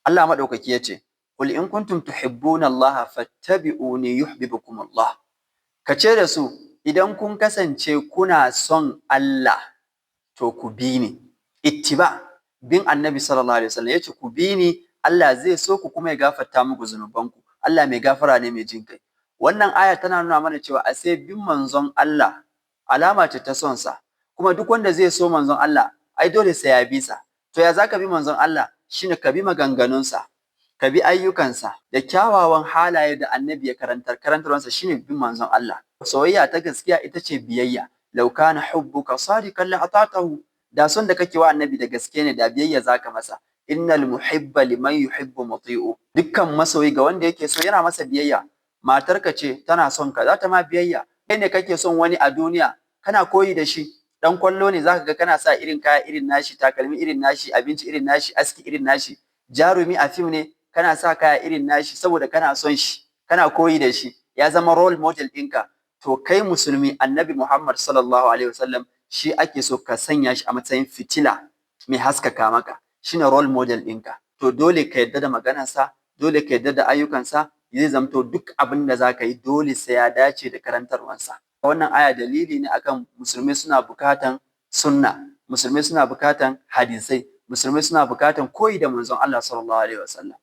Allah maɗaukaki ya ce, "Qul in kuntum tuhibbuna Allah fattabi'uni yuhibbukum Allah." Ka ce da su, idan kun kasance kuna son Allah, to ku bi ni. Ittiba, bin Annabi sallallahu alaihi wasallam, ya ce ku bi ni, Allah zai so ku kuma ya gafarta muku zunubanku. Allah mai gafara ne, mai jin kai. Wannan aya tana nuna mana cewa ashe bin manzon Allah alama ce ta son sa. Kuma duk wanda zai so manzon Allah, ai dole sai ya bi sa. To ya zaka bi manzon Allah? Shine ka bi maganganunsa, ka bi ayyukansa da kyawawan halaye da Annabi ya karantar. Karantarwansa shine bin manzon Allah. Soyayya ta gaskiya ita ce biyayya. "Law kana hubbuka sadiqan la ata'tahu." Da son da kake wa Annabi da gaske ne, da biyayya zaka masa. "Innal muhibba liman yuhibbu muti'u." Dukkan masoyi ga wanda yake so yana masa biyayya. Matarka ce tana son ka, za ta ma biyayya. Kai ne kake son wani a duniya, kana koyi da shi. Dan kwallo ne, zaka ga kana sa irin kaya irin nashi, takalmi irin nashi, abinci irin nashi, aski irin nashi. Jarumi a fim ne, kana sa kaya irin nashi saboda kana son shi, kana koyi da shi, ya zama role model ɗinka. To kai musulmi, Annabi Muhammad sallallahu alaihi wasallam shi ake so ka sanya shi a matsayin fitila mai haskaka maka, shine role model ɗinka. To dole ka yarda da maganarsa, dole ka yarda da ayyukansa, zai zamto duk abin da za ka yi dole sai ya dace da karantarwansa. Wannan aya dalili ne akan musulmai suna bukatan sunna, musulmai suna bukatan hadisai, musulmai suna bukatan koyi da manzon Allah sallallahu alaihi wasallam.